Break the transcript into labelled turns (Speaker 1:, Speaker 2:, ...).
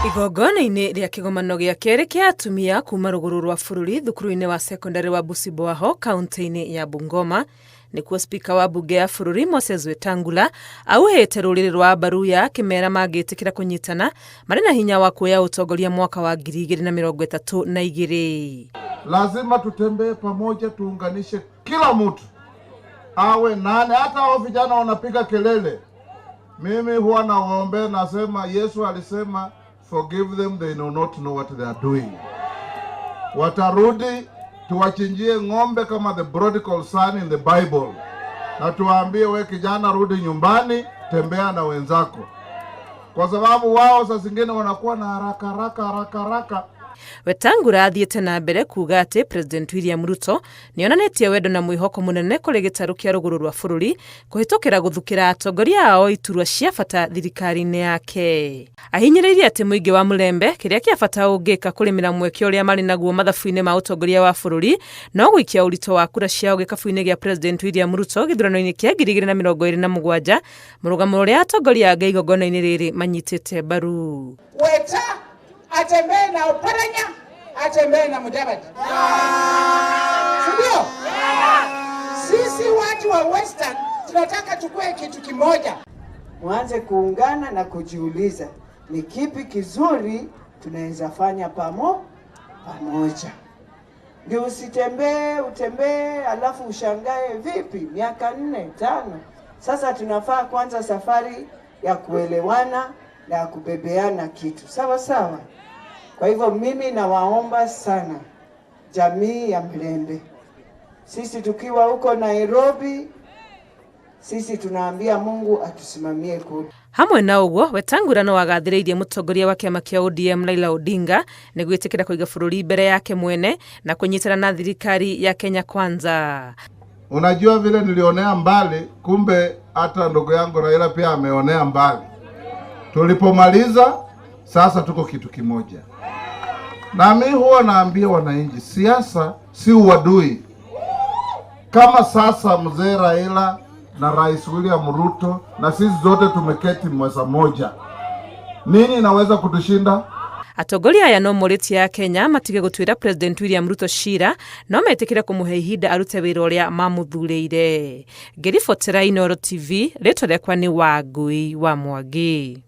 Speaker 1: Igongona-inĩ rĩa kĩgomano gĩa kerĩ kĩa atumia kuma rũgũrũ rwa bũrũri thukuru-inĩ wa sekondarĩ wa Busibwaho kaunti-inĩ ya Bungoma nĩkuo spika wa mbunge ya bũrũri Moses Wetangula auhĩte rũrĩrĩ rwa Abaruya akĩmera mangĩtĩkĩra kũnyitana marĩ na hinya wa kuoya ũtongoria mwaka wa 2032.
Speaker 2: Lazima tutembee pamoja, tuunganishe kila mtu awe nane, hata hao vijana wanapiga kelele. Mimi huwa nawaombea, nasema Yesu alisema forgive them they do not know what they are doing. Watarudi tuwachinjie ng'ombe kama the prodigal son in the Bible, na tuwaambie we kijana, rudi nyumbani, tembea na wenzako, kwa sababu wao saa zingine wanakuwa na haraka haraka haraka haraka.
Speaker 1: Wetangula athiĩte na mbere kuga atĩ President William Ruto nĩonanĩtie wendo na mwĩhoko mũnene kũrĩ gĩtarũ kĩa rũgũrũ rwa bũrũri kũhĩtũkĩra gũthukĩra atongoria ao iturwa cia bata thirikari-inĩ yake. Ahinyĩrĩirie atĩ mũingĩ wa Mulembe kĩrĩa kĩa bata ũngĩka kũrĩmĩra mweke ũrĩa marĩ naguo mathabu-inĩ ma ũtongoria wa bũrũri no gũikia ũritũ wa kura ciao gĩkabu-inĩ gĩa President William Ruto gĩthurano-inĩ kĩa 2027 mũrũgamo ũrĩa atongoria angĩ igongona-inĩ rĩrĩ manyitĩte mbaru.
Speaker 3: Weta atembee na Oparanya, atembee na Mudavadi, si ndio? Sisi watu wa Western tunataka tukue kitu kimoja.
Speaker 4: Mwanze kuungana na kujiuliza ni kipi kizuri tunaweza fanya pamoja, ndio usitembee utembee alafu ushangae vipi miaka 4 5. Sasa tunafaa kwanza safari ya kuelewana na ya kubebeana kitu sawa sawa. Kwa hivyo mimi nawaomba sana jamii ya Mlembe, sisi tukiwa huko Nairobi, sisi tunaambia Mungu atusimamie kule.
Speaker 1: Hamwe na ũguo Wetangula no agathĩrĩirie mũtongoria wa kĩama kĩa ODM Raila Odinga nĩ gwĩtĩkĩra kũiga bũrũri mbere yake mwene na kũnyitana na thirikari ya Kenya Kwanza.
Speaker 2: Unajua vile nilionea mbali, kumbe hata ndugu yangu Raila pia ameonea mbali. Tulipomaliza sasa tuko kitu kimoja. Na mimi huwa naambia wananchi, siasa si uadui. Kama sasa mzee Raila na Rais William Ruto na sisi zote tumeketi meza moja, nini inaweza kutushinda?
Speaker 1: Atongoria aya no morĩtie a Kenya matige gũtuĩra President William Ruto cira no metĩkĩre kũmũhe ihinda arute wĩra ũrĩa mamũthurĩire. Ngĩribotera Inooro TV, rĩtwa rĩakwa nĩ Wangui wa Mwangi.